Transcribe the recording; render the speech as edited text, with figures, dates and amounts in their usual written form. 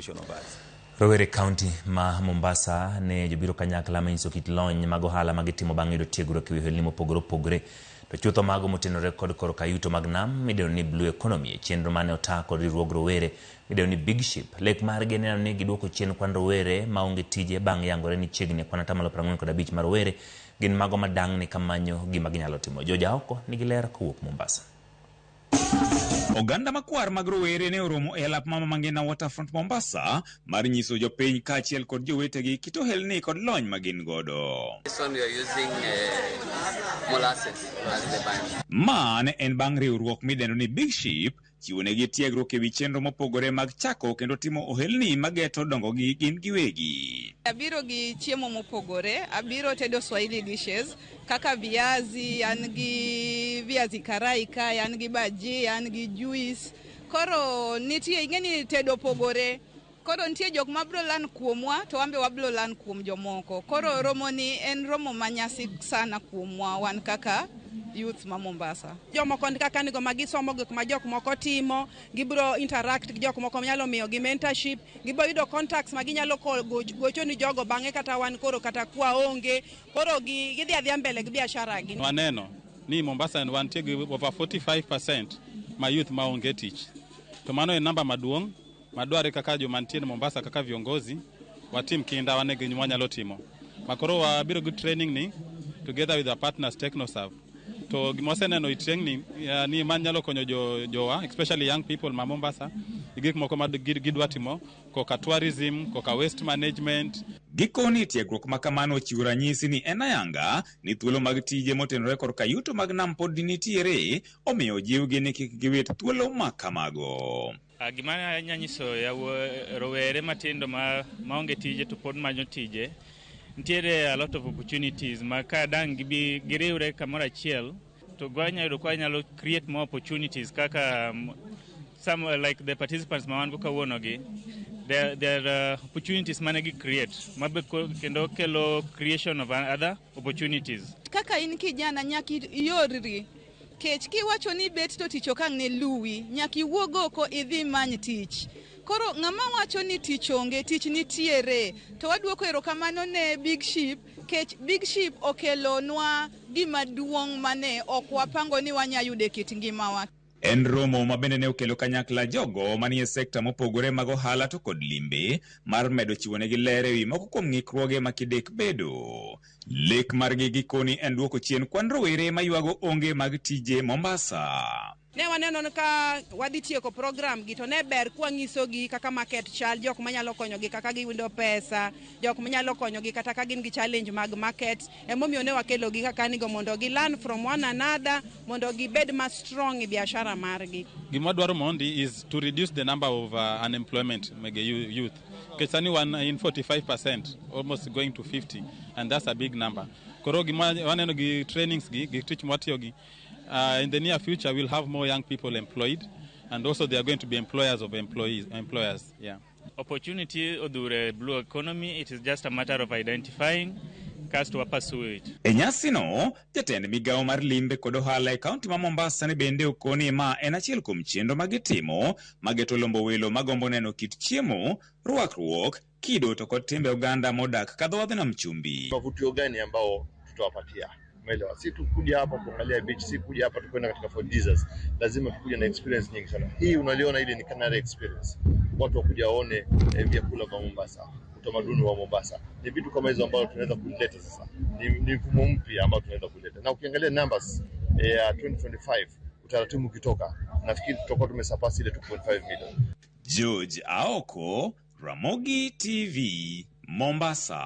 exclusion of us. Rowere kaunti ma Mombasa ne jobiro kanyakla manyiso kit lony mag ohala ma gitimo bang' yudo tiegruok e wi ohelni mopogore opogore. To chutho mago motenore kod korka yuto mag nam midendo ni Blue Economy e chenro mane ota kod riwruog rowere midendo ni Big Ship. Lek margi en neno ni giduoko chien kwan rowere maonge tije bang' yangore ni chiegni kwan 45% mar rowere gin mago madang'ni kamanyo gima ginyalo timo. George Aoko nigi ler kowuok Mombasa. Oganda makwar mag rowere ne oromo e alap Mama Mangina Waterfront Mombasa mar nyiso jopiny kaachiel kod jowetegi kit ohelni kod lony ma gin godo. This one we are using molasses as the binder. Ma ne en bang' riwruok midendo ni Big Ship chiwonegi tiegruok ewi chenro mopogore mag chako kendo timo ohelni mageto dongogi gin giwegi. Abiro gi chiemo mopogore, abiro tedo Swahili dishes kaka viazi, an gi viazi karai kae, an gi bhaji, an gi juice. Koro nitie, ing'e ni tedo opogore. Koro nitie jok mabiro learn kuomwa to wan be wabiro learn kuom jomoko. Koro romo ni en romo manyasi sana kuomwa wan kaka youth ma Mombasa. Jomoko kaka nigo ma gisomo gik ma jok moko timo, gibiro interact gi jok moko nyalo miyo gi mentorship, gibiro yudo contacts ma ginyalo gocho ni jogo bang'e kata wan koro kata kwa onge, koro gidhi adhiya mbele gi biashara gi. Waneno ni Mombasa wantie gi over 45% ma youth ma onge tich. To mano en namba maduong' madware kaka joma nitie Mombasa kaka viongozi watim kinda wane gi wanyalo timo. Makoro wabiro gi training ni together with our partners TechnoServe. To gima waseneno e training ni, ni man nyalo konyo jowa especially young people ma Mombasa gi gik moko ma gidwa timo koka tourism, koka waste management. Gikoni tiegruok ma kamano ochiwo ranyisi ni en ayanga ni thuolo mag tije motenore korka yuto mag nam pod nitiere, omiyo jiwgi ni kik giwit thuolo ma kamago. Gima anya nyiso rowere matindo maonge tije to pod manyo tije, nitiere a lot of opportunities ma ka dang' gibi giriwre kamoro achiel to wanya yudo ka wanyalo create more opportunities kaka some like the participants ma wan go kawuono gi, there are opportunities mane gi create mabe kendo kelo creation of other opportunities. Kaka in kijana nyaka iorri. Kech kiwacho ni bet to tich ok ang' ne luwi, nyaka iwuog oko idhi many tich. Koro ng'ama wacho ni tich onge, tich nitiere. To waduoko erokamano ne Big Ship, kech Big Ship okelonwa gima duong' mane ok wapango ni wanya yudo e kit ngimawa. En romo ma bende ne okelo kanyakla jogo manie sekta mopogore mag ohala to kod limbe mar medo chiwonegi ler ewi moko kuom ng'ikruoge ma kidek bedo. Lek margi gikoni en duoko chien kwan rowere maywago onge mag tije Mombasa. Ne waneno ni ka wadhi tieko program gi to ne ber kwanyisogi kaka market chal, jok manyalo konyogi kaka giyudo pesa, jok manyalo konyogi kata ka gin gi challenge mag market. Emomiyo ne wakelogi kaka nigo mondo gi learn from one another, mondo gibed ma strong e biashara margi. Gima dwaro mondi is to reduce the number of unemployment mege youth. Nikech sani wan in 45%, almost going to 50, and that's a big number. Koro gima waneno gi trainings gi, gi tich mwatiyo gi, in the near future we'll have more young people employed, and also they are going to be employers of employees, employers. Yeah. Opportunity odhure blue economy, it is just a matter of identifying kasto wa pursue it. E nyasino, jatend migawo mar limbe kod ohala e kaunti ma Mombasa ne bende okoni ma en achiel kuom chenro ma gitimo mageto lombo welo magombo neno kit chiemo, rwakruok, kido to kod timbe oganda modak kadho wadh nam chumbi. Mavutio gani ambao tutawapatia? Umeelewa? Si tu kuja hapa kuangalia beach, si kuja hapa tukwenda katika Fort Jesus. Lazima tukuje na experience nyingi sana. Hii unaliona ile ni Canary experience. Watu wakuja waone vyakula vya Mombasa, utamaduni wa Mombasa. Ni vitu kama hizo ambavyo tunaweza kuleta sasa. Ni mfumo mpya ambao tunaweza kuleta. Na ukiangalia numbers ya 2025 utaratibu ukitoka, nafikiri tutakuwa tumesurpass ile 2.5 million. George Aoko, Ramogi TV, Mombasa.